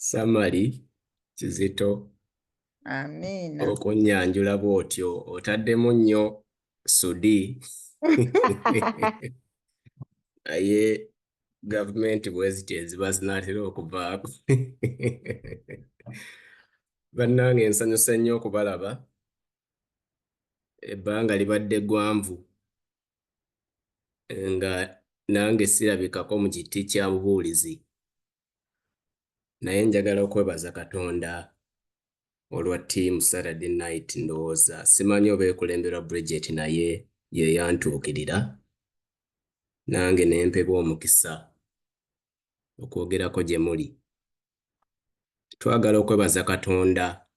Samali Kizito. Amiina. Okunnyanjula bw'otyo otaddemu nnyo Sudi, naye gavumenti bwe zityo eziba zinaatera okuvaako. Bannange, nsanyuse nnyo okubalaba. Ebbanga libadde ggwanvu nga nange sirabikako mu kiti kya bubuulizi, naye njagala okwebaza Katonda olwa team Saturday night. Ndowooza simanyi oba ekulemberwa Bridget, naye ye yantuukirira nange ne mpebwa omukisa okwogerako gye muli. Twagala okwebaza Katonda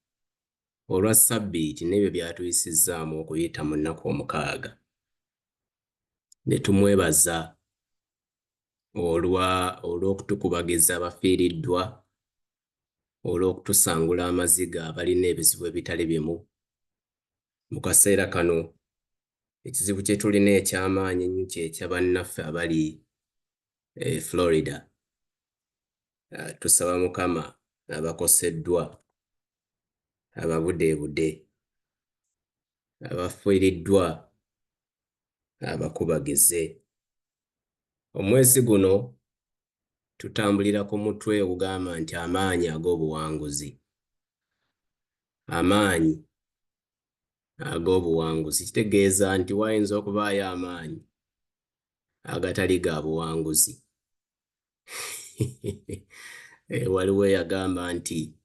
olwa Ssabbiiti n'ebyo by'atuyisizzaamu okuyita mu nnaku 6, ne tumwebaza olw'okutukubagiza abafiiriddwa, olw'okutusangula amaziga abalina ebizibu ebitali bimu. Mu kaseera kano ekizibu kye tulina eky'amaanyi ennyo kyekya bannaffe abali e Florida. Tusaba Mukama abakoseddwa ababudeebude, abafiiriddwa abakubagize. Omwezi guno tutambulira ku mutwe ogugamba nti amaanyi ag'obuwanguzi. Amaanyi ag'obuwanguzi kitegeeza nti wayinza okubaayo amaanyi agatali ga buwanguzi. Waliwo eyagamba nti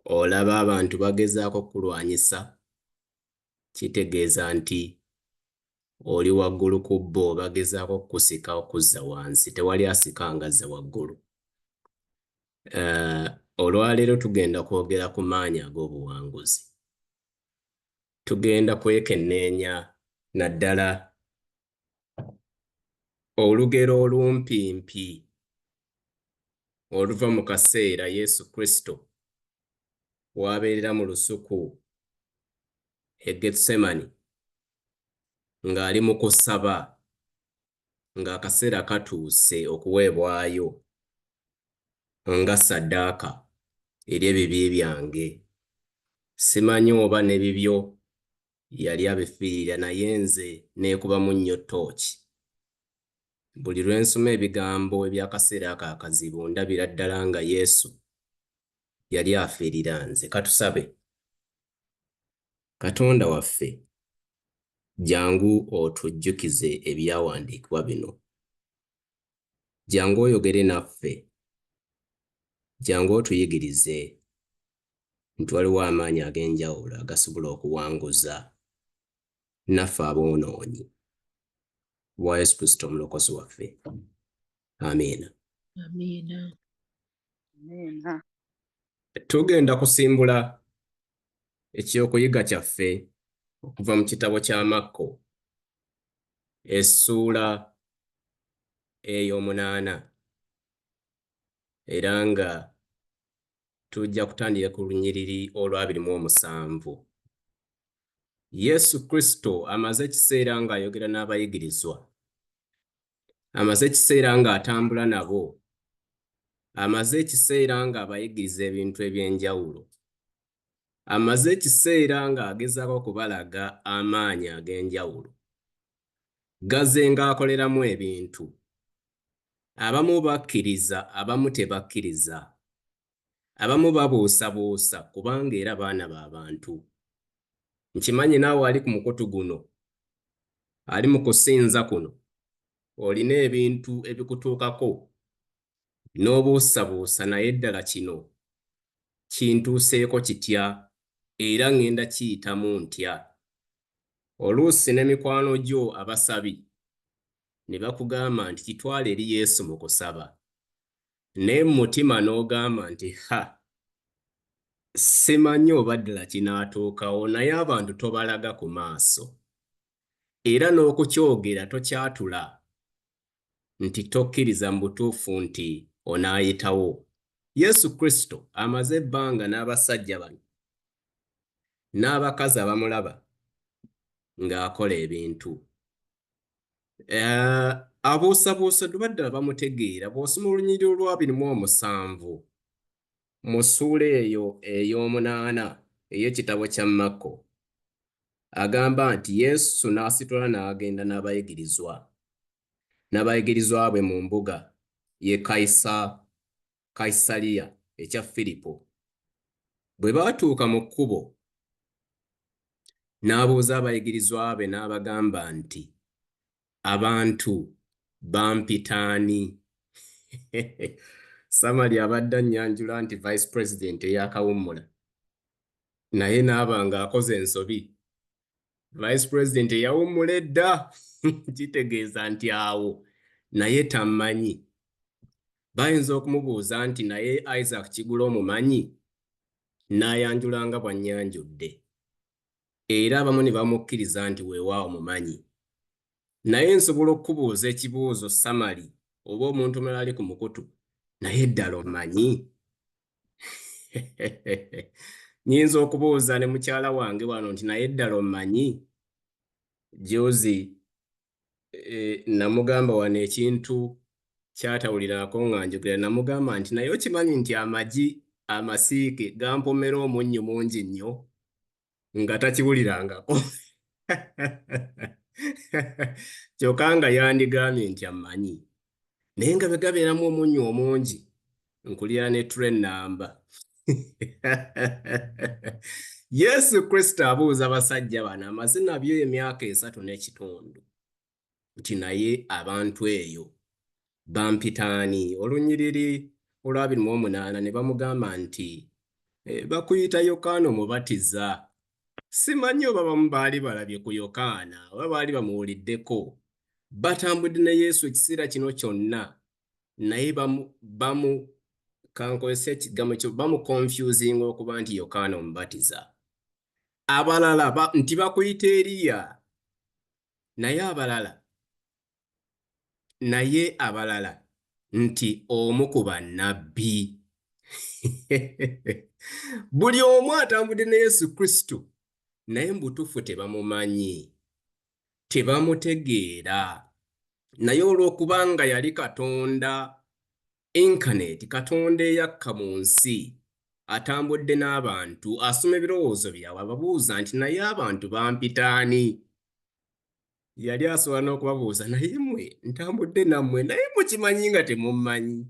olaba abantu bagezaako okukulwanyisa, kitegeeza nti oli waggulu ku bo, bagezaako okukusika okuzza wansi. Tewali asika ng'azza waggulu. Olwaleero tugenda kwogera ku maanyi ag'obuwanguzi. Tugenda kwekenneenya naddala olugero olumpimpi oluva mu kaseera Yesu Kristo w'abeerera mu lusuku e Getsemani ng'ali mu kusaba, ng'akaseera katuuse okuweebwayo nga ssaddaaka eri ebibi byange. Simanyi oba n'ebibyo yali abifiirira, naye nze neekubamu nnyo ttooki. Buli lwe nsoma ebigambo eby'akaseera ako akazibu, ndabira ddala nga Yesu yali afiirira nze. Katusabe. Katonda waffe, jangu otujjukize ebyawandiikibwa bino. Jangu oyogere naffe. Jangu otuyigirize nti waliwo amaanyi ag'enjawulo agasobola okuwanguza naffe aboonoonyi. Bwa Yesu Kristo omulokozi waffe. Amiina. Amiina. Amiina. Tugenda kusimbula ekyokuyiga kyaffe okuva mu kitabo kya Makko, essuula ey'omunaana, era nga tujja kutandika ku lunyiriri olw'27. Yesu Kristo amaze ekiseera ng'ayogera n'abayigirizwa, amaze ekiseera ng'atambula nabo, amaze ekiseera ng'abayigiriza ebintu eby'enjawulo, amaze ekiseera ng'agezaako okubalaga amaanyi ag'enjawulo gaze ng'akoleramu ebintu. Abamu bakkiriza, abamu tebakkiriza, abamu babuusabuusa, kubanga era baana ba bantu. Nkimanyi naawe ali ku mukutu guno, ali mu kusinza kuno, olina ebintu ebikutuukako n'obuusabuusa, naye ddala kino kintuuseeko kitya era ŋŋenda kiyitamu ntya? Oluusi ne mikwano gyo abasabi ne bakugamba nti kitwale eri Yesu mu kusaba, naye mu mutima n'ogamba nti ha, simanyi oba ddala kinaatuukawo, naye abantu tobalaga ku maaso era n'okukyogera tokyatula nti tokkiriza mu butuufu nti onaayitawo. Yesu Kristo amaze ebbanga n'abasajja bano n'abakazi abamulaba ng'akola ebintu. Abuusabuusa duba ddala bamutegeera. Bw'osoma olunyiriri olw'27 Mu ssuula eyo ey'omunaana ey'ekitabo kya Makko, agamba nti Yesu n'asitula n'agenda n'abayigirizwa n'abayigirizwa be mu mbuga y'e Kayisaliya ekya Firipo. Bwe baatuuka mu kkubo, n'abuuza abayigirizwa be n'abagamba nti, Abantu bampita ani? Samali abadde annyanjula nti Vice President eyakawummula naye n'aba ng'akoze ensobi. Vice President eyawummula edda kitegeeza nti awo naye tammanyi. Bayinza okumubuuza nti naye Isaac Kigula omumanyi? N'ayanjula nga bw'annyanjudde. Era abamu ne bamukkiriza nti weewaawo mumanyi. Naye nsobola okukubuuza ekibuuzo Samali oba omuntu omulala ali ku mukutu, naye ddala ommanyi? Nnyinza okubuuza ne mukyala wange wano nti naye ddala ommanyi? Jjuuzi namugamba wano ekintu ky'atawulirako nga njogera, namugamba nti naye okimanyi nti amagi amasiike gampomera omunnyo mungi nnyo? Nga takiwulirangako. Kyokka nga yandigambye nti ammanyi. Naye nga bwe gabeeramu omunnyo omungi, nkulira ne tray nnamba. Yesu Kristo abuuza basajja bano amaze nabyo emyaka 3 n'ekitundu nti naye abantu eyo bampita ani? Olunyiriri olwabiri mu omunaana ne bamugamba nti bakuyita Yokaana Omubatiza. Simanyi oba bamu baali balabye ku Yokaana oba baali bamuwuliddeko. Batambudde ne Yesu ekiseera kino kyonna naye bamu, bamu kankozese ekigambo ekyo, bamukonfusinga okuba nti Yokaana Omubatiza. Abalala nti bakuyita Eriya, naye abalala naye abalala nti omu ku bannabbi. Buli omu atambudde ne Yesu Kristo naye mu butuufu tebamumanyi, tebamutegeera. Naye olw'okuba nga yali Katonda incarnate, Katonda eyakka mu nsi, atambudde n'abantu, asoma ebirowoozo byabwe, ababuuza nti naye abantu bampita ani? Yali asobola n'okubabuuza naye mmwe ntambudde nammwe naye mukimanyi nga temummanyi.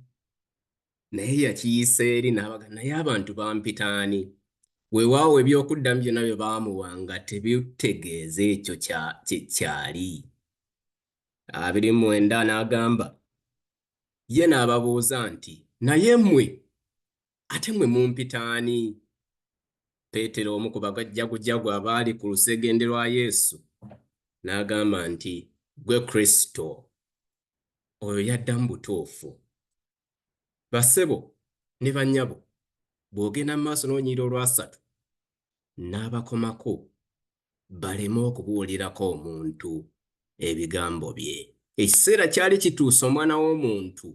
Naye yakiyisa eri n'abaga naye abantu bampita ani? Weewaawo eby'okuddamu byonna bye baamuwa nga tebitegeeza ekyo kye kyali. 29 n'agamba ye n'ababuuza nti naye mmwe ate mmwe mumpita ani? Peetero omu ku bajjagujagu abaali ku lusegende lwa Yesu n'agamba nti ggwe Kristo. Oyo yaddamu butuufu. Bassebo ne bannyabo, bw'ogenda mu maaso n'olunyiriri olwasatu, n'abakomako baleme okubuulirako omuntu ebigambo bye. Ekiseera kyali kituuse Omwana w'omuntu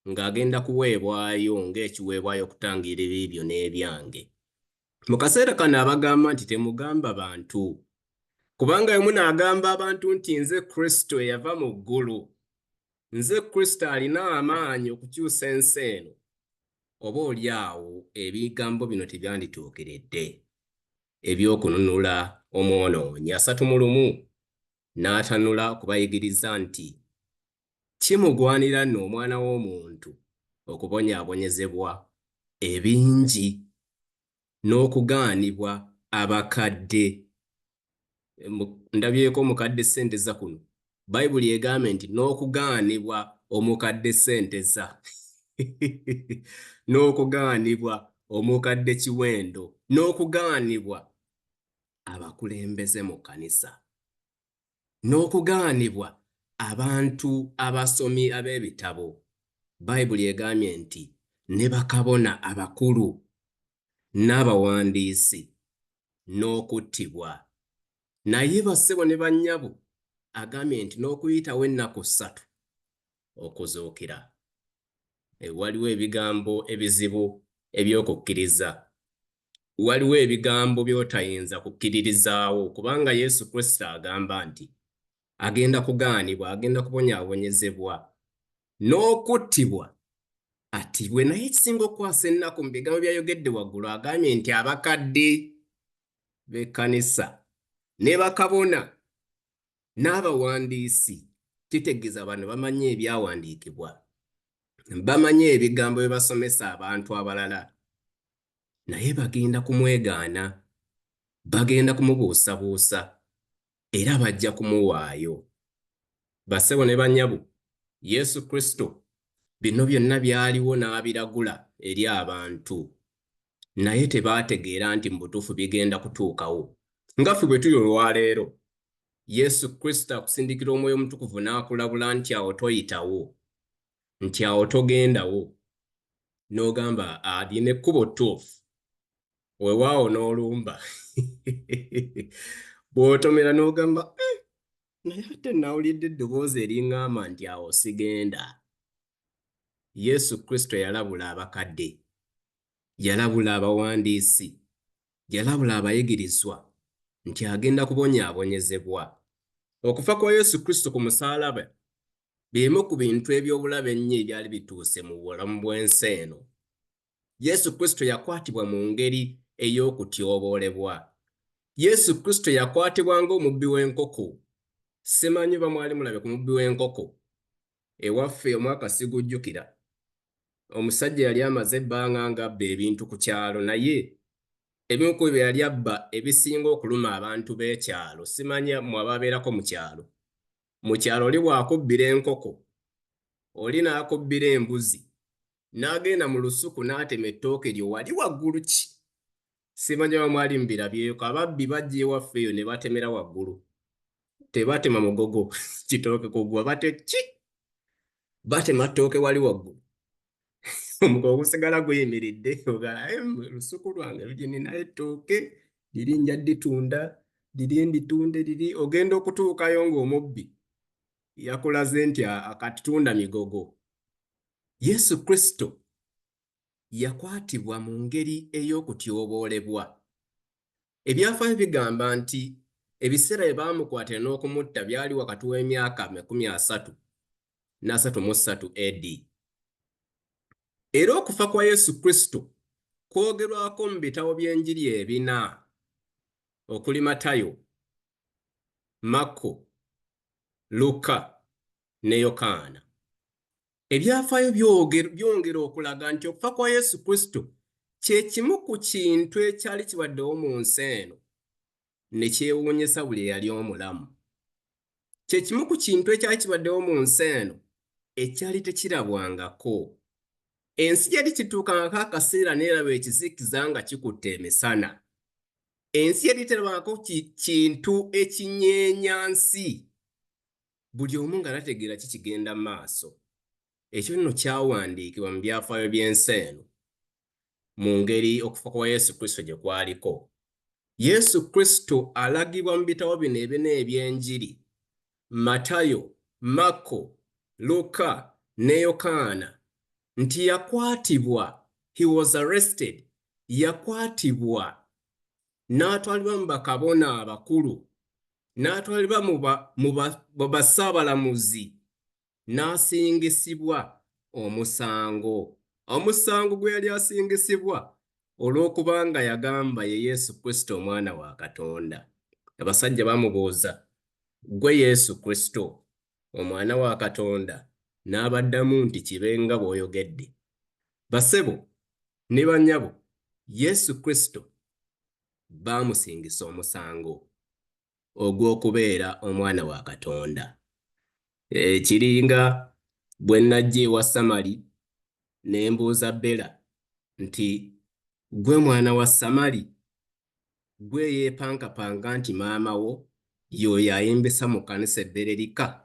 ng'agenda kuweebwayo ng'ekiweebwayo okutangira ebibi byo n'ebyange. Mu kaseera kano abagamba nti temugamba bantu, kubanga bwe munaagamba abantu nti nze Kristo eyava mu ggulu, nze Kristo alina amaanyi okukyusa ensi eno, oba oli awo ebigambo bino tebyandituukiridde eby'okununula omwonoonyi. 31 n'atanula okubayigiriza nti kimugwanira nno Omwana w'omuntu okubonyaabonyezebwa ebingi n'okugaanibwa abakadde. Ndabyeko omukadde Ssenteza kuno. Bayibuli egambe nti n'okugaanibwa omukadde Ssenteza, n'okugaanibwa omukadde Kiwendo, n'okugaanibwa abakulembeze mu kkanisa, n'okugaanibwa abantu abasomi ab'ebitabo. Bayibuli egambye nti ne bakabona abakulu n'abawandiisi n'okuttibwa. Naye bassebo ne bannyabo, agambye nti n'okuyitawo ennaku 3 okuzuukira. Waliwo ebigambo ebizibu eby'okukkiriza. Waliwo ebigambo by'otayinza kukkiririzaawo kubanga Yesu Kristo agamba nti agenda kugaanibwa, agenda kubonyaabonyezebwa n'okuttibwa. Attibwe. Naye ekisinga okukwasa ennaku mu bigambo by'ayogedde waggulu, agambye nti abakadde b'ekkanisa ne bakabona n'abawandiisi, kitegeeza bano bamanyi ebyawandiikibwa, bamanyi ebigambo bye basomesa abantu abalala, naye bagenda kumwegaana, bagenda kumubuusabuusa, era bajja kumuwaayo. Bassebo ne bannyabo, Yesu Kristo bino byonna byaliwo n'abiragula eri abantu, naye tebaategeera nti mu butuufu bigenda kutuukawo. Nga ffe bwe tuli olwaleero, Yesu Kristo akusindikira Omwoyo Omutukuvu n'akulabula nti awo toyitawo, nti awo togendawo, n'ogamba lino ekkubo ttuufu, weewaawo n'olumba. Bw'otomera n'ogamba naye ate nawulidde eddoboozi eriŋŋamba nti awo sigenda. Yesu Kristo yalabula abakadde, yalabula abawandiisi, yalabula abayigirizwa nti agenda kubonyaabonyezebwa. Okufa kwa Yesu Kristo ku musaalaba bimu ku bintu eby'obulabe ennyo ebyali bituuse mu bulamu bw'ensi eno. Yesu Kristo yakwatibwa mu ngeri ey'okutyoboolebwa. Yesu Kristo yakwatibwa ng'omubbi w'enkoko. Simanyi oba mwali mulabe ku mubbi w'enkoko. Ewaffe omwaka sigujjukira. Omusajja yali amaze ebbanga ng'abba ebintu ku kyalo, naye ebimu ku bye yali abba ebisinga okuluma abantu b'ekyalo, simanyi mmwe ababeerako mu kyalo. Mu kyalo oli bw'akubbira enkoko, oli n'akubbira embuzi, n'agenda mu lusuku n'atema ettooke lyo wali waggulu ki? Simanyi oba mwali mubirabyeko, ababbi bajja ewaffe eyo ne batemera waggulu. Tebatema mugogo kitooke kugwa, bate ki? Batema ttooke wali waggulu. Omugogo gusigala guyimiridde, lusuku lwange lugininayo ettooke, liri nja dditunda, liri nditunde liri, ogenda okutuukayo ng'omubbi yakulaze nti akatunda migogo. Yesu Kristo yakwatibwa mu ngeri ey'okutyoboolebwa. Ebyafaayo bigamba nti ebiseera bye baamukwatira n'okumutta byali wakati w'emyaka 33 AD. Era okufa kwa Yesu Kristo kwogerwako mu bitabo by'Enjiri ebina okuli Matayo, Makko, Lukka ne Yokaana. Ebyafaayo byongera okulaga nti okufa kwa Yesu Kristo kye kimu ku kintu ekyali kibaddewo mu nsi eno ne kyewuunyisa buli eyali omulamu. Kye kimu ku kintu ekyali kibaddewo mu nsi eno ekyali tekirabwangako. Ensi yali kituukangako akaseera n'eraba ekizikiza nga kikutte emisana. Ensi yali terabangako kintu ekinyeenya nsi. Buli omu nga tategeera ki kigenda mu maaso. Ekyo nno kyawandiikibwa mu byafaayo by'ensi eno mu ngeri okufa kwa Yesu Kristo gye kwaliko. Yesu Kristo alagibwa mu bitabo bino ebina eby'Enjiri, Matayo, Makko, Lukka ne Yokaana, nti yakwatibwa, he was arrested, yakwatibwa n'atwalibwa mu bakabona abakulu, n'atwalibwa mu bassaabalamuzi, n'asingisibwa omusango. Omusango gwe yali asingisibwa olw'okuba nga yagamba ye Yesu Kristo omwana wa Katonda. Abasajja bamubuuza, ggwe Yesu Kristo omwana wa Katonda? N'abaddamu nti kibe nga bw'oyogedde. Bassebo ne bannyabo, Yesu Kristo baamusingisa omusango ogw'okubeera omwana wa Katonda. Kiringa bwe nnajja ewa Samali ne mbuuza Bella nti ggwe mwana wa Samali, ggwe eyeepankapanga nti maama wo y'oyo ayimbisa mu kkanisa e Bererika?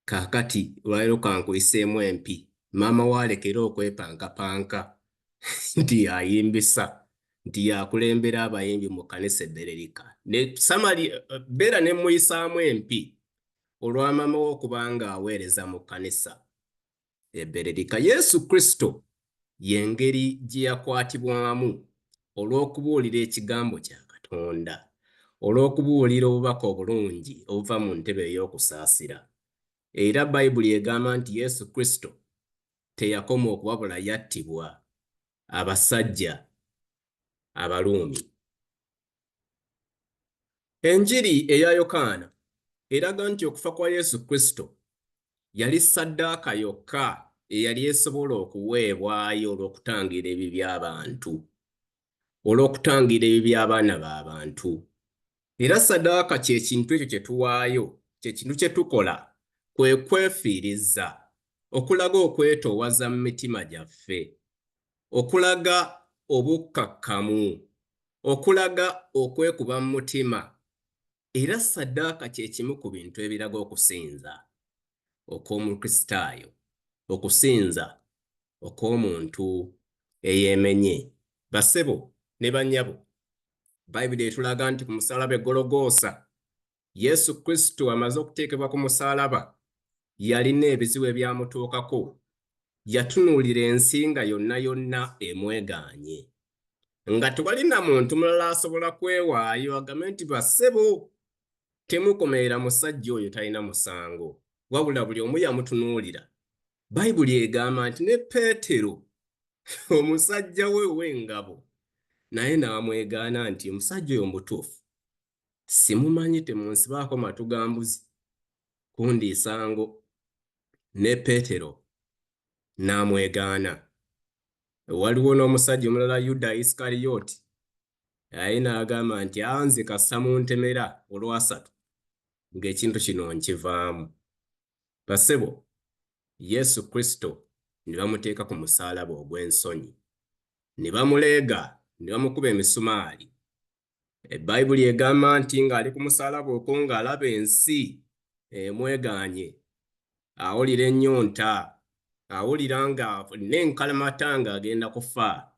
Kaakati olwaleero kankuyiseemu empi, maama wo alekere okwepankapanka nti y'ayimbisa, nti y'akulembera abayimbi mu kkanisa e Bererika. Ne Samali, Bella ne mmuyisaamu empi olwa maama we okuba ng'aweereza mu kkanisa e Bererika. Yesu Kristo y'engeri gye yakwatibwamu olw'okubuulira ekigambo kya Katonda, olw'okubuulira obubaka obulungi obuva mu ntebe ey'okusaasira. Era Bayibuli egamba nti Yesu Kristo teyakoma okwo wabula yattibwa abasajja Abaruumi. Enjiri eya Yokaana eraga nti okufa kwa Yesu Kristo yali ssaddaaka yokka eyali esobola okuweebwayo olw'okutangira ebibi by'abantu, olw'okutangira ebibi by'abaana b'abantu. Era ssaddaaka kye kintu ekyo kye tuwaayo, kye kintu kye tukola, kwe kwefiiriza, okulaga okwetoowaza mu mitima gyaffe, okulaga obukkakkamu, okulaga okwekuba mu mutima. Era ssaddaaka kye kimu ku bintu ebiraga okusinza okw'Omukristaayo, okusinza okw'omuntu eyeemenye. Bassebo ne bannyabo, Bayibuli etulaga nti ku musaalaba e Gologoosa, Yesu Kristo amaze okuteekebwa ku musaalaba, yalina ebizibu ebyamutuukako. Yatunuulira ensi nga yonna yonna emwegaanye. Nga tewali na muntu mulala asobola kwewaayo agambe nti, Bassebo, temukomerera musajja oyo talina musango. Wabula buli omu yamutunuulira. Bayibuli egamba nti ne Peetero, omusajja we ow'engabo, naye n'amwegaana nti, Omusajja oyo mutuufu. Simumanyi, temunsibaako matu ga mbuzi kundiisa ngo. Ne Peetero n'amwegaana. Waliwo n'omusajja omulala Yuda Isikariyoti, naye n'agamba nti, A, nze kasita muntemera olwasatu ng'ekintu kino nkivaamu. Bassebo, Yesu Kristo ne bamuteeka ku musaalaba ogw'ensonyi, ne bamuleega, ne bamukuba emisumaali. Bayibuli egamba nti ng'ali ku musaalaba okwo ng'alaba ensi emwegaanye, awulira ennyonta, awulira nga n'enkalamata ng'agenda kufa,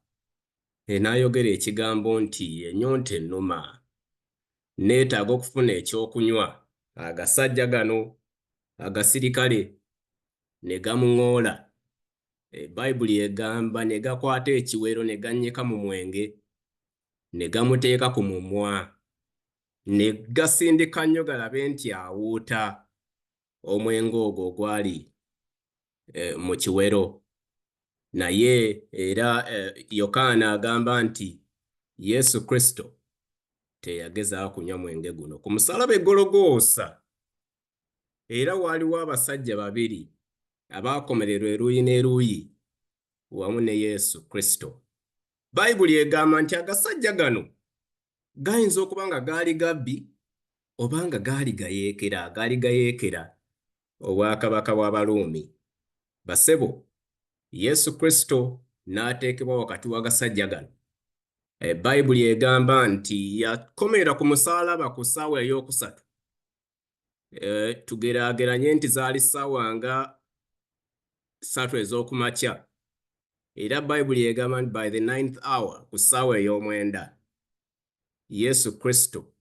n'ayogera ekigambo nti, Ennyonta ennuma, nneetaaga okufuna eky'okunywa. Agasajja gano agasirikale ne gamuŋoola. Bayibuli egamba ne gakwata ekiwero ne gannyika mu mwenge ne gamuteeka ku mumwa, ne gasindika nnyo galabe nti awuuta omwenge ogwo ogwali mu kiwero. Naye era Yokaana agamba nti Yesu Kristo teyagezaako kunywa mwenge guno. Ku musaalaba e Gologoosa era waaliwo abasajja babiri abaakomererwa eruuyi n'eruuyi wamu ne Yesu Kristo. Bayibuli egamba nti agasajja gano gayinza okuba nga gaali gabbi oba nga gaali gayeekera, gaali gayeekera obwakabaka bw'Abaruumi. Bassebo, Yesu Kristo n'ateekebwa wakati w'agasajja gano. Bayibuli egamba nti yakomerera ku musaalaba ku ssaawa ey'okusatu. Tugeraageranye nti zaali ssaawa nga ssatu ez'oku makya. Era Bayibuli egamba nti by the ninth hour, ku ssaawa ey'omwenda, Yesu Kristo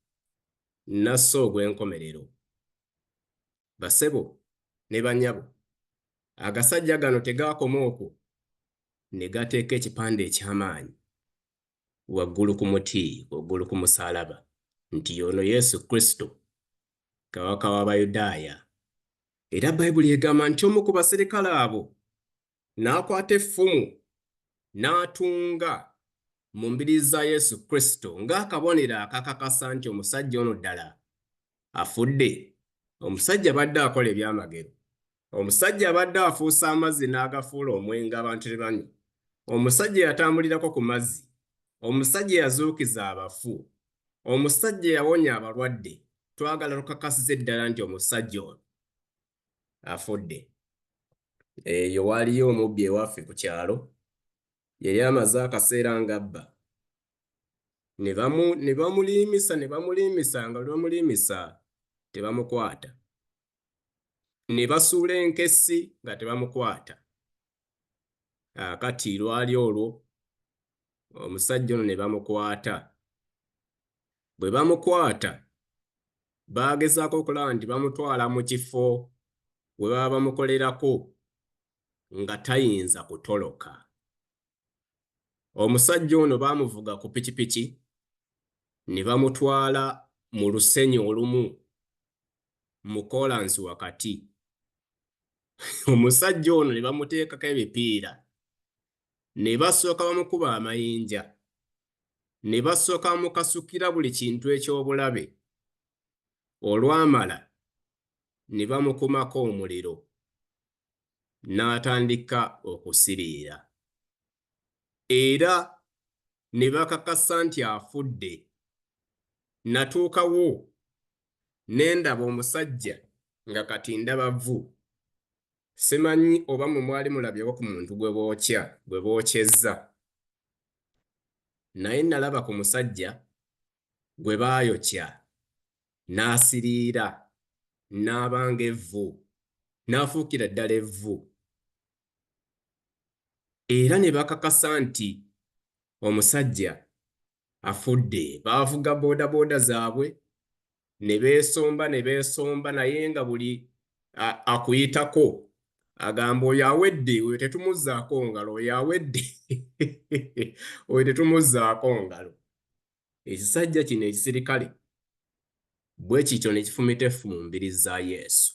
n'assa ogw'enkomerero. Bassebo ne bannyabo, agasajja gano tegaakoma okwo, ne gateeka ekipande eky'amaanyi waggulu ku muti, waggulu ku musaalaba, nti y'ono Yesu Kristo, Kabaka w'Abayudaaya. Era Bayibuli egamba nti omu ku baserikale abo n'akwata effumu n'atunga mu mbiriizi za Yesu Kristo ng'akabonero akakakasa nti omusajja ono ddala afudde. Omusajja abadde akola ebyamagero. Omusajja abadde afuusa amazzi n'agafuula omwenge abantu ne banywa. Omusajja yatambulirako ku mazzi. Omusajja yazuukiza abafu. Omusajja yawonya abalwadde. Twagala tukakasize ddala nti omusajja ono afudde. Eyo waaliyo omubbi ewaffe ku kyalo. Yali amaze akaseera ng'abba. Ne bamuliimisa ne bamuliimisa nga lwe bamuliimisa tebamukwata. Ne basuula enkessi nga tebamukwata. Kati lwali olwo omusajja ono ne bamukwata. Bwe bamukwata baagezaako okulaba nti bamutwala mu kifo we baba bamukolerako nga tayinza kutoloka. Omusajja ono baamuvuga ku pikipiki ne bamutwala mu lusenyi olumu mu koolansi wakati. Omusajja ono ne bamuteekako ebipiira, ne basooka bamukuba amayinja, ne basooka bamukasukira buli kintu eky'obulabe. Olwamala ne bamukumako omuliro n'atandika okusiriira. Era ne bakakasa nti afudde. Natuukawo ne ndaba omusajja nga kati ndaba vvu. Simanyi oba mmwe mwali mulabyeko ku muntu gwe bookya, gwe bookyezza. Naye nalaba ku musajja gwe baayokya n'asiriira n'aba ng'evvu, n'afuukira ddala evvu. Era ne bakakasa nti omusajja afudde. Baavuga boodabooda zaabwe ne beesomba ne beesomba naye nga buli akuyitako agamba oyo awedde, oyo tetumuzzaako ngalo, oyo awedde, oyo tetumuzzaako ngalo. Ekisajja kino ekisirikale bwe kityo ne kifumita effumu mu mbiri za Yesu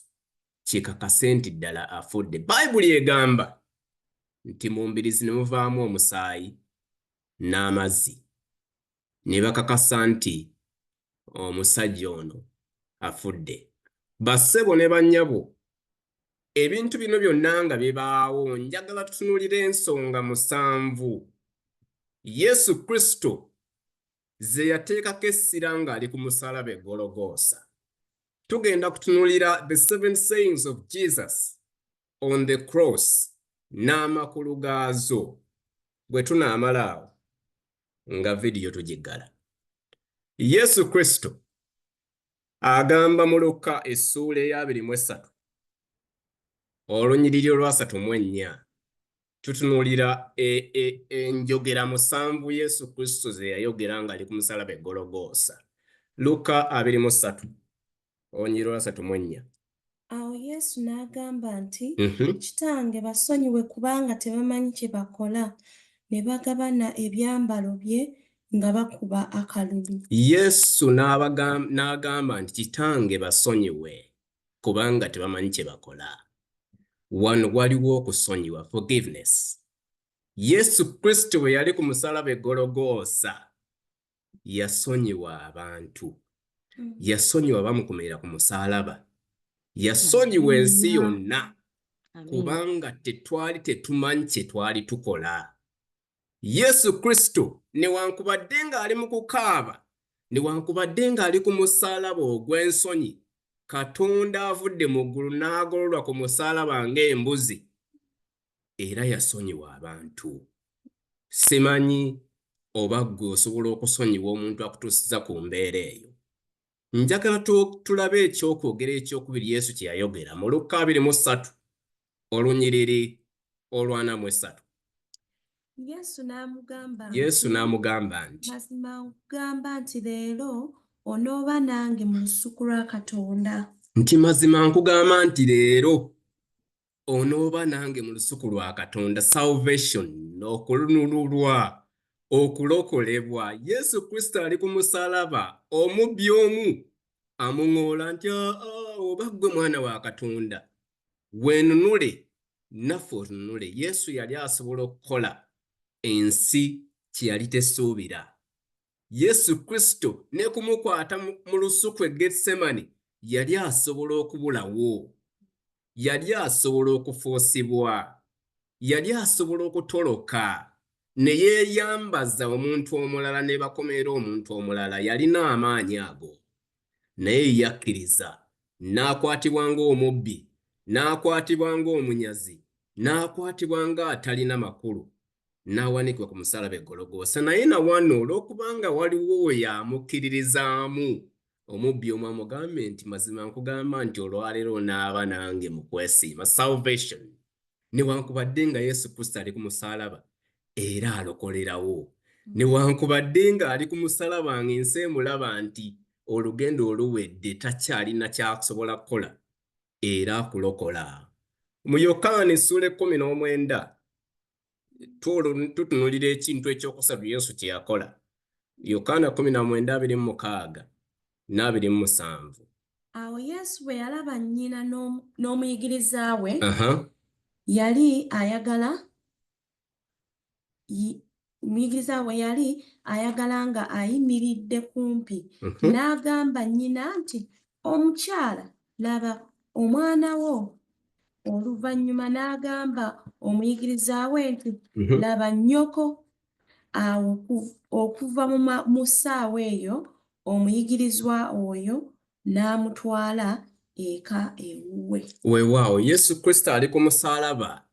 kikakase nti ddala afudde. Bayibuli egamba nti mu mbirizi ne muvaamu omusaayi n'amazzi ne bakakasa nti omusajja ono afudde. Bassebo ne bannyabo, ebintu bino byonna nga bibaawo, njagala tutunuulire ensonga musanvu Yesu Kristo ze yateekako essira ng'ali ku musaalaba e Gologoosa. Tugenda kutunuulira the seven sayings of Jesus on the cross n'amakulu gaazo. Bwe tunaamala awo nga vidiyo tugiggala. Yesu Kristo agamba mu Lukka essuula eya 23 olunyiriri olwa 34, tutunuulira enjogera musanvu Yesu Kristo ze yayogera ng'ali ku musaalaba e Gologoosa. Lukka 23 olunyiriri olwa 34. Awo Yesu n'agamba nti, "Kitange, basonyiwe kubanga tebamanyi kye bakola." Ne bagabana ebyambalo bye nga bakuba akalulu. Yesu n'agamba nti, "Kitange, basonyiwe kubanga tebamanyi kye bakola." Wano waliwo okusonyiwa, forgiveness. Yesu Kristo bwe yali ku musaalaba e Gologoosa yasonyiwa abantu. Yasonyiwa bamukumirira ku musaalaba. Yasonyiwa ensi yonna kubanga tetwali tetumanyi kye twali tukola. Yesu Kristo newankubadde ng'ali mu kukaaba, newankubadde ng'ali ku musaalaba ogw'ensonyi, Katonda avudde mu ggulu n'agololwa ku musaalaba ng'embuzi, era yasonyiwa abantu. Simanyi oba ggwe osobola okusonyiwa omuntu akutuusiza ku mbeera eyo. Njagala tulabe ekyokwogera ekyokubiri Yesu kye yayogera mu Lukka 23 olunyiriri olwa 43. Yesu n'amugamba Yesu nti, n'amugamba nti, "Mazima nkugamba nti leero onooba nange mu lusuku lwa Katonda." Nti mazima nkugamba nti leero onooba nange mu lusuku lwa Katonda. Salvation, okununulwa, okulokolebwa. Yesu Kristo ali ku musaalaba, omubbi omu amuŋoola nti, "Aa, oba ggwe mwana wa Katonda, weenunule naffe otununule." Yesu yali asobola okukola ensi kye yali tesuubira. Yesu Kristo ne kumukwata mu lusuku e Getsemani yali asobola okubulawo, yali asobola okufuusibwa, yali asobola okutoloka ne yeeyambaza omuntu omulala ne bakomeera omuntu omulala. Yalina amaanyi ago, naye yakkiriza n'akwatibwa ng'omubbi, n'akwatibwa ng'omunyazi, n'akwatibwa ng'atalina makulu, n'awanikibwa ku musaalaba e Gologoosa. Naye na wano olw'okubanga waliwo we yamukkiririzaamu, omubbi omu amugambe nti, "Mazima nkugamba nti olwaleero onaaba nange mu kwesiima." Salvation, newankubadde nga Yesu Kristo ali ku musaalaba era alokolerawo, newankubadde ng'ali ku musaalaba ng'ensi emulaba nti olugendo oluwedde, takyalina kyakusobola kukola, era akulokola. Mu Yokaana essuula 19 tutunulira ekintu ekyokusatu Yesu kye yakola. Yokaana 19:26 n'27. Awo Yesu bwe yalaba nnyina n'omuyigiriza we yali ayagala omuyigiriza we yali ayagala nga ayimiridde kumpi, n'agamba nnyina nti, "Omukyala, laba omwana wo." Oluvannyuma n'agamba omuyigiriza we nti, "Laba nnyoko." Awo okuva mu ssaawa eyo omuyigirizwa oyo n'amutwala eka ewuwe. Weewaawo, Yesu Kristo ali ku musaalaba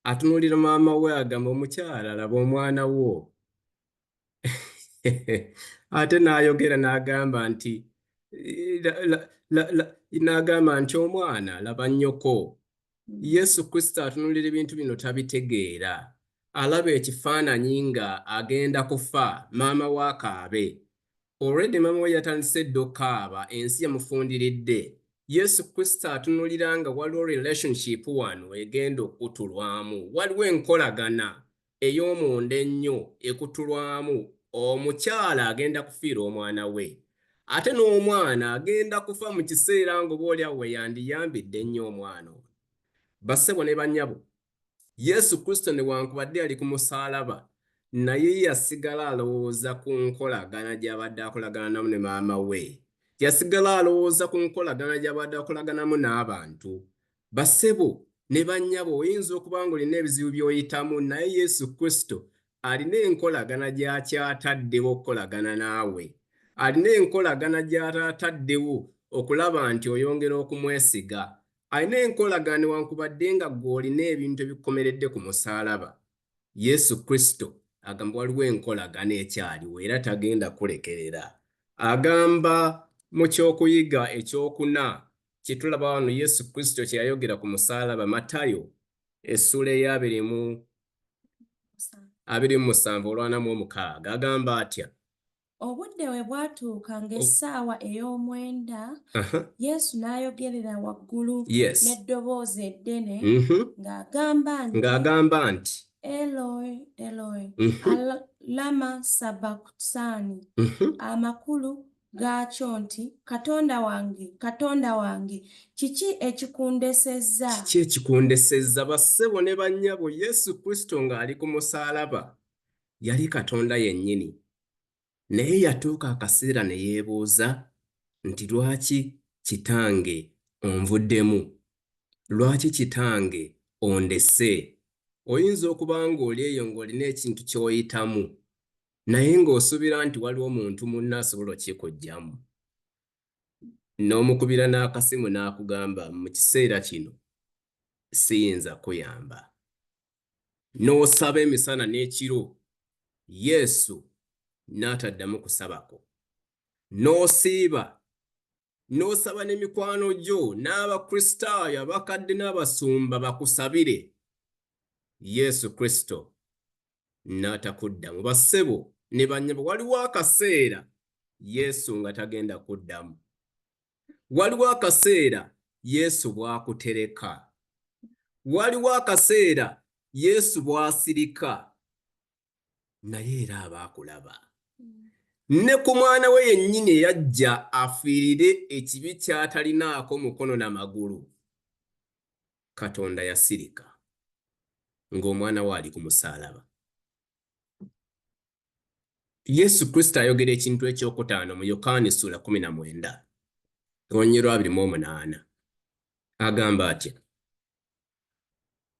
atunuulira maama we, agamba, "Omukyala, laba omwana wo." Ate n'ayogera n'agamba nti, "Omwana, laba nnyoko." Yesu Kristo atunuulira ebintu bino tabitegeera. Alaba ekifaananyi nga agenda kufa, maama we akaabe. Already maama we yatandise dda okukaaba, ensi yamufundiridde. Yesu Kristo atunuulira nga waliwo relationship wano egenda okukutulwamu, waliwo enkolagana ey'omunda ennyo ekutulwamu. Omukyala agenda kufiira omwana we, ate n'omwana agenda kufa mu kiseera ng'oba oli awo we yandiyambidde ennyo omwana ono. Bassebo ne bannyabo, Yesu Kristo newankubadde yali ku musaalaba, naye yasigala alowooza ku nkolagana gy'abadde akolaganamu ne maama we. Yasigala alowooza ku nkolagana gy'abadde akolaganamu n'abantu. Bassebo ne bannyabo, oyinza okuba ng'olina ebizibu by'oyitamu, naye Yesu Kristo alina enkolagana gy'akyataddewo okukolagana naawe. Alina enkolagana gy'ataddewo okulaba nti oyongera okumwesiga. Alina enkolagana newankubadde nga ggwe olina ebintu ebikukomeredde ku musaalaba. Yesu Kristo agamba waliwo enkolagana ekyaliwo era tagenda kulekerera. Agamba mu kyokuyiga ekyokuna kye tulaba wano Yesu Kristo kye yayogera ku musaalaba, Matayo essuula eya 27 olw'46, agamba atya? Obudde bwe bwatuuka ng'essaawa ey'omwenda, Yesu n'ayogerera waggulu n'eddoboozi eddene ng'agamba nti, Ng'agamba nti, "Eloi, Eloi, lama sabakusaani," amakulu gaakyo nti, "Katonda wange, Katonda wange, kiki ekikundesezza?" Kiki ekikundesezza? Bassebo ne bannyabo, Yesu Kristo ng'ali ku musaalaba yali Katonda yennyini, naye yatuuka akaseera ne yeebuuza nti, "Lwaki Kitange onvuddemu? Lwaki Kitange ondese?" Oyinza okuba ng'oli eyo ng'olina ekintu ky'oyitamu, naye ng'osuubira nti waliwo omuntu munno asobola okikuggyamu, n'omukubira n'akasimu n'akugamba, "Mu kiseera kino siyinza kuyamba." N'osaba emisana n'ekiro, Yesu n'ataddamu kusabako. N'osiiba, n'osaba n'emikwano gyo n'Abakristaayo abakadde n'abasumba bakusabire, Yesu Kristo n'atakuddamu. Bassebo ne bannyabo, waliwo akaseera Yesu nga tagenda kuddamu. Waliwo akaseera Yesu bw'akutereka. Waliwo akaseera Yesu bw'asirika, naye era aba akulaba. Ne ku mwana we yennyini eyajja afiirire ekibi ky'atalinaako mukono na magulu, Katonda yasirika ng'omwana we ali ku musaalaba. Yesu Kristo ayogera ekintu ekyokutaano mu Yokaana essula 19 olunyiriri lwa 28. Agamba atya?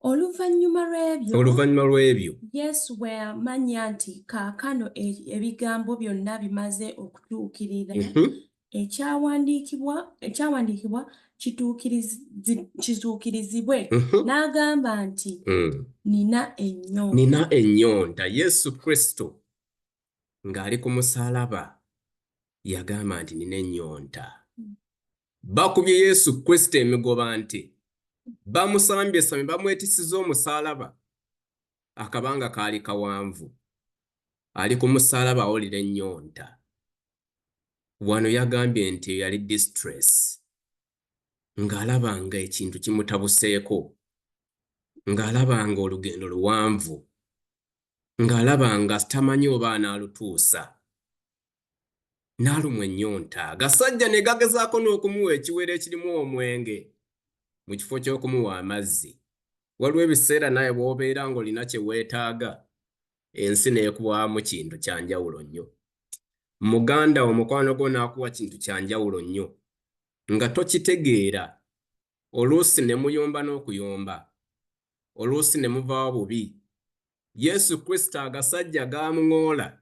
Oluvannyuma lw'ebyo, Oluvannyuma lw'ebyo, Yesu bwe yamanya nti kaakano ebigambo byonna bimaze okutuukirira, ekyawandiikibwa kituukirizibwe, n'agamba nti, "Nina ennyonta." Nina ennyonta. Yesu Kristo ng'ali ku musaalaba yagamba nti, "Nina ennyonta." Bakubye Yesu Kristo emigoba nti bamusambye samye, bamwetisiza omusaalaba, akabanga kaali kawanvu, ali ku musaalaba awulira ennyonta. Wano yagambye nti yali distress, ng'alaba nga ekintu kimutabuseeko, ng'alaba nga olugendo luwanvu, ng'alaba nga tamanyi oba anaalutuusa. N'alumwa ennyonta. Agasajja ne gagezaako n'okumuwa ekiwero ekirimu omwenge mu kifo ky'okumuwa amazzi. Waliwo ebiseera naye bw'obeera ng'olina kye weetaaga, ensi n'ekuwaamu kintu kya njawulo nnyo. Muganda wo, mukwano gwo n'akuwa kintu kya njawulo nnyo nga tokitegeera. Oluusi ne muyomba n'okuyomba, oluusi ne muvaawo bubi. Yesu Kristo agasajja gaamuŋoola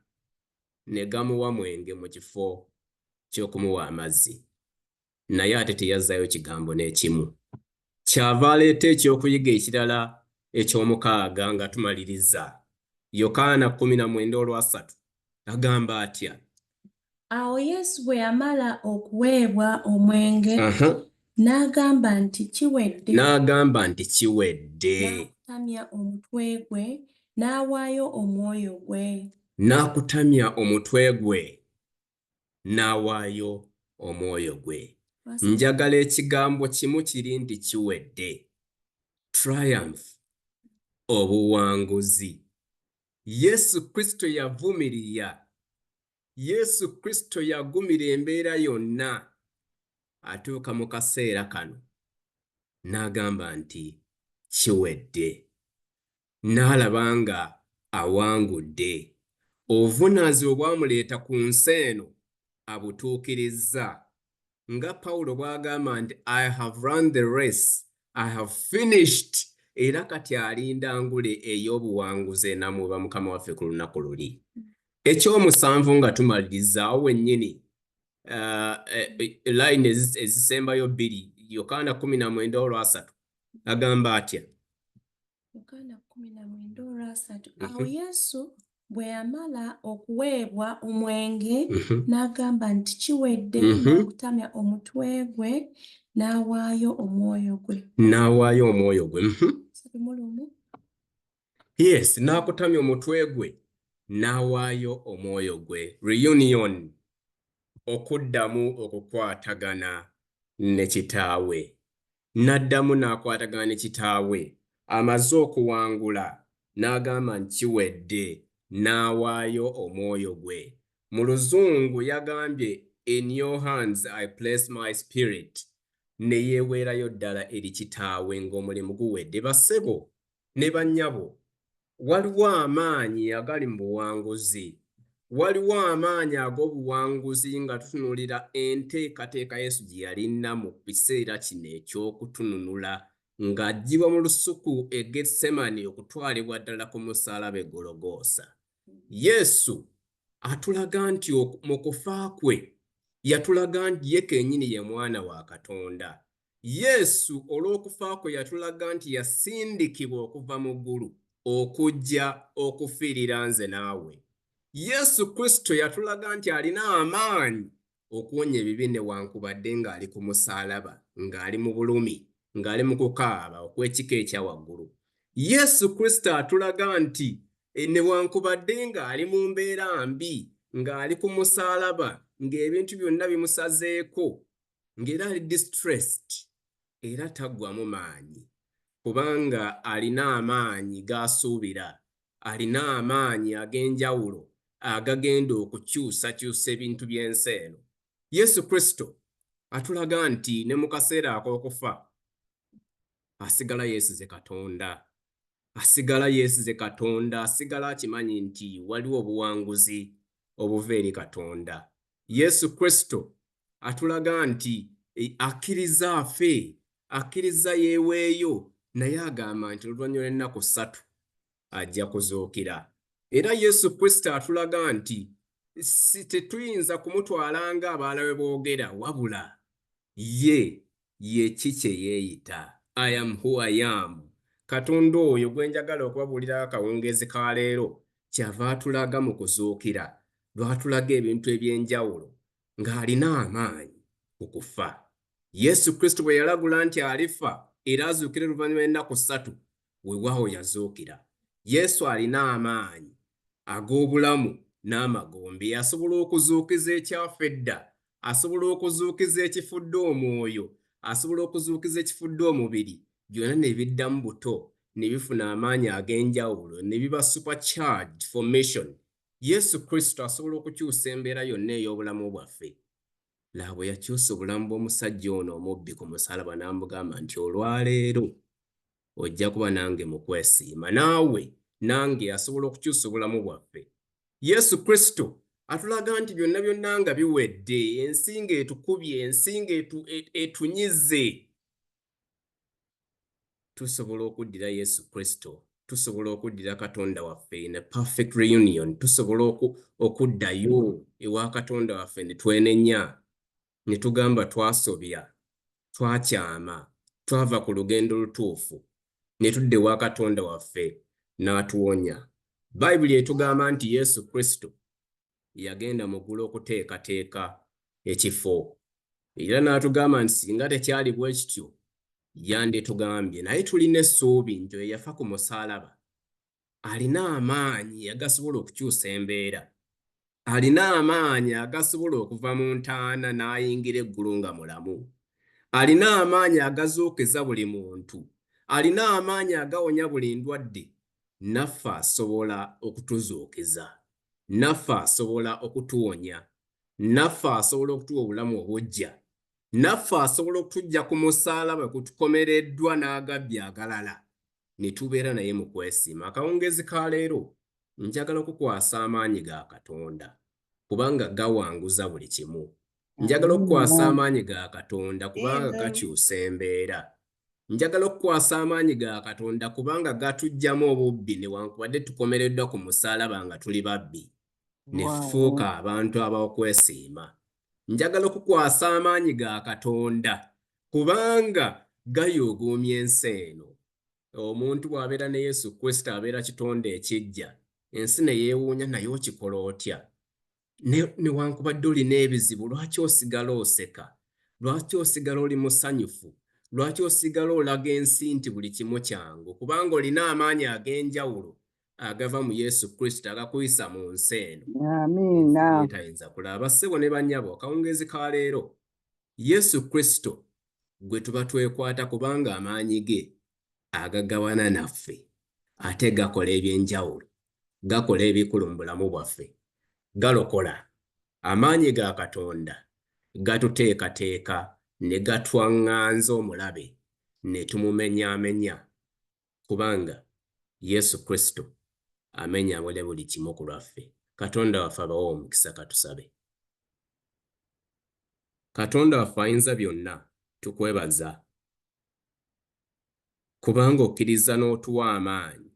ne gamuwa mwenge mu kifo ky'okumuwa amazzi. Naye ate teyazzaayo kigambo n'ekimu. Kyava aleeta ekyokuyiga ekirala eky'omukaaga nga tumaliriza. Yokaana 19:3 agamba atya? Awo Yesu bwe yamala okuweebwa omwenge, n'agamba nti, "Kiwedde." N'agamba nti, "Kiwedde." N'akutamya omutwe gwe, n'awaayo omwoyo gwe. N'akutamya omutwe gwe, n'awaayo omwoyo gwe. Njagala ekigambo kimu kiri nti kiwedde. Triumph, obuwanguzi. Yesu Kristo yavumirira. Yesu Kristo yagumira embeera yonna. Atuuka mu kaseera kano n'agamba nti kiwedde. N'alaba nga awangudde. Obuvunaanyizibwa bwamuleeta ku nsi eno abutuukirizza. Nga Pawulo bw'agamba nti, "I have run the race, I have finished." Era kati alinda ngule ey'obuwanguzi enamuba Mukama waffe ku lunaku luli. Ekyomusanvu nga tumaliriza awo wennyini, line ezisembayo bbiri, Yokaana 19:3 agamba atya? Yokaana 19:3. Awo Yesu bwe yamala okuweebwa omwenge, n'agamba nti, "Kiwedde." N'akutamya omutwe gwe, n'awaayo omwoyo gwe. N'awaayo omwoyo gwe. 31. Yes, n'akutamya omutwe gwe, n'awaayo omwoyo gwe. Reunion, okuddamu okukwatagana ne kitaawe. N'addamu n'akwatagana ne kitaawe. Amaze okuwangula, n'agamba nti kiwedde, n'awaayo omwoyo gwe. Mu Luzungu yagambye, "In your hands I place my spirit." Ne yeeweerayo ddala eri kitaawe ng'omulimu guwedde. Bassebo ne bannyabo, waliwo amaanyi agali mu buwanguzi. Waliwo amaanyi ag'obuwanguzi nga tutunuulira enteekateeka Yesu gye yalina mu kiseera kino eky'okutununula ng'aggyibwa mu lusuku e Getsemani okutwalibwa ddala ku musaalaba e Gologoosa. Yesu atulaga nti mu kufa kwe yatulaga nti ye kennyini ye Mwana wa Katonda. Yesu olw'okufa kwe yatulaga nti yasindikibwa okuva mu ggulu okujja okufiirira nze naawe. Yesu Kristo yatulaga nti alina amaanyi okuwonya ebibi newankubadde ng'ali ku musaalaba, ng'ali mu bulumi, ng'ali mu kukaaba okw'ekika ekya waggulu. Yesu Kristo atulaga nti newankubadde ng'ali mu mbeera mbi, ng'ali ku musaalaba, ng'ebintu byonna bimusazeeko, ng'era ali distressed, era taggwamu maanyi kubanga alina amaanyi g'asuubira, alina amaanyi ag'enjawulo agagenda okukyusakyusa ebintu by'ensi eno. Yesu Kristo atulaga nti ne mu kaseera ak'okufa asigala yeesize Katonda. Asigala yeesize Katonda, asigala akimanyi nti waliwo obuwanguzi obuva eri Katonda. Yesu Kristo atulaga nti akkiriza afe, akkiriza yeeweeyo, naye agamba nti oluvannyuma lw'ennaku 3 ajja kuzuukira. Era Yesu Kristo atulaga nti si tetuyinza kumutwala ng'abalala bwe boogera, wabula ye ye ki kye yeeyita. "I am who I am." Katonda oyo gwe njagala okubabuulirako akawungeezi ka leero kyava atulaga mu kuzuukira, lw'atulaga ebintu eby'enjawulo ng'alina amaanyi ku kufa. Yesu Kristo bwe yalagula nti alifa era azuukire oluvannyuma lw'ennaku 3, weewaawo yazuukira. Yesu alina amaanyi ag'obulamu n'amagombe. Asobola okuzuukiza ekyafa edda, asobola okuzuukiza ekifudde omwoyo, asobola okuzuukiza ekifudde omubiri, byonna ne biddamu buto, ne bifuna amaanyi ag'enjawulo, ne biba supercharged for mission. Yesu Kristo asobola okukyusa embeera yonna ey'obulamu bwaffe. Laba bwe yakyusa obulamu bw'omusajja ono omubbi ku musaalaba n'amugamba nti olwaleero ojja kuba nange mu kwesiima. Naawe nange asobola okukyusa obulamu bwaffe. Yesu Kristo atulaga nti byonna byonna nga biwedde, ensi ng'etukubye, ensi ng'etunyize, tusobola okuddira Yesu Kristo, tusobola okuddira Katonda waffe in a perfect reunion, tusobola okuddayo ewa Katonda waffe ne twenenya, ne tugamba twasobya, twakyama, twava ku lugendo lutuufu, ne tudda ewa Katonda waffe n'atuwonya. Bayibuli etugamba nti Yesu Kristo yagenda mu ggulu okuteekateeka ekifo. Era n'atugamba nti singa tekyali bwe kityo, yanditugambye. Naye tulina essuubi nti oyo yafa ku musaalaba alina amaanyi agasobola okukyusa embeera, alina amaanyi agasobola okuva mu ntaana n'ayingira eggulu nga mulamu, alina amaanyi agazuukiza buli muntu, alina amaanyi agawonya buli ndwadde. Naffe asobola okutuzuukiza, naffe asobola okutuwonya, naffe asobola okutuwa obulamu obuggya, naffe asobola okutuggya ku musaalaba kutukomereddwa n'agabbi agalala ne tubeera naye mu kwesiima. Akawungeezi ka leero njagala okukwasa amaanyi ga Katonda kubanga gawanguza buli kimu. Njagala okukwasa amaanyi ga Katonda kubanga gakyusa embeera. Njagala okukwasa amaanyi ga Katonda kubanga gatuggyamu obubbi newankubadde tukomereddwa ku musaalaba nga tuli babbi, ne tufuuka abantu ab'okwesiima. Njagala okukwasa amaanyi ga Katonda kubanga gayuuguumya ensi eno. Omuntu bw'abeera ne Yesu Kristo abeera kitonde ekiggya, ensi ne yeewuunya naye okikola otya? Newankubadde olina ebizibu, lwaki osigala oseka? Lwaki osigala oli musanyufu? Lwaki osigala olaga ensi nti buli kimu kyangu? Kubanga olina amaanyi ag'enjawulo agava mu Yesu Kristo agakuyisa mu nsi eno. Amiina. Tayinza kulaba. Ssebo ne bannyabo, akawungeezi ka leero Yesu Kristo gwe tuba twekwata kubanga amaanyi ge agagabana naffe ate gakola ebyenjawulo, gakola ebikulu mu bulamu bwaffe, galokola. Amaanyi ga Katonda gatuteekateeka ne gatwaŋŋanza omulabe ne tumumenyaamenya kubanga Yesu Kristo amenyaamule buli kimu ku lwaffe. Katonda waffe abawe omukisa. Katusabe. Katonda waffe ayinza byonna, tukwebaza kubanga okkiriza n'otuwa amaanyi.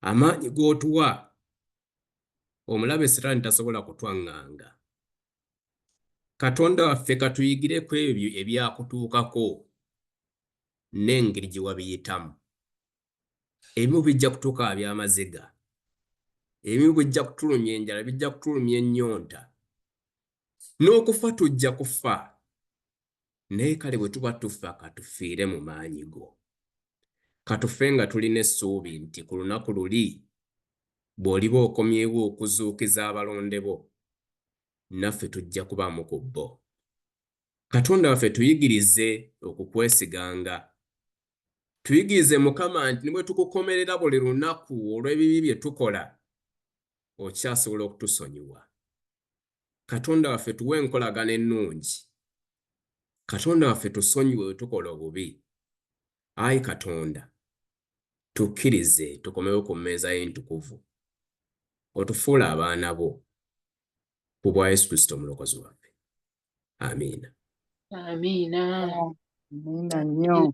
Amaanyi g'otuwa, omulabe Sitaani tasobola kutwaŋŋanga. Katonda waffe, katuyigire ku ebyo ebyakutuukako n'engeri gye wabiyitamu. Ebimu bijja kutukaabya amaziga, ebimu bijja kutulumya enjala, bijja kutulumya ennyonta, n'okufa tujja kufa. Naye kale bwe tuba tufa, katufiire mu maanyi go, katufe nga tulina essuubi nti ku lunaku luli bw'oliba okomyewo okuzuukiza abalonde bo, naffe tujja kubaamu ku bo. Katonda waffe, tuyigirize okukwesiganga. Tuyigirize, Mukama, nti ne bwe tukukomerera buli lunaku olw'ebibi bye tukola, okyasobola okutusonyiwa. Katonda waffe, tuwe enkolagana ennungi. Katonda waffe, tusonyiwe we tukola obubi. Ayi Katonda, tukkirize tukomewo ku mmeeza y'entukuvu, otufuule abaana bo ku bwa Yesu Kristo omulokozi waffe. Amiina. Amiina. Amiina nnyo.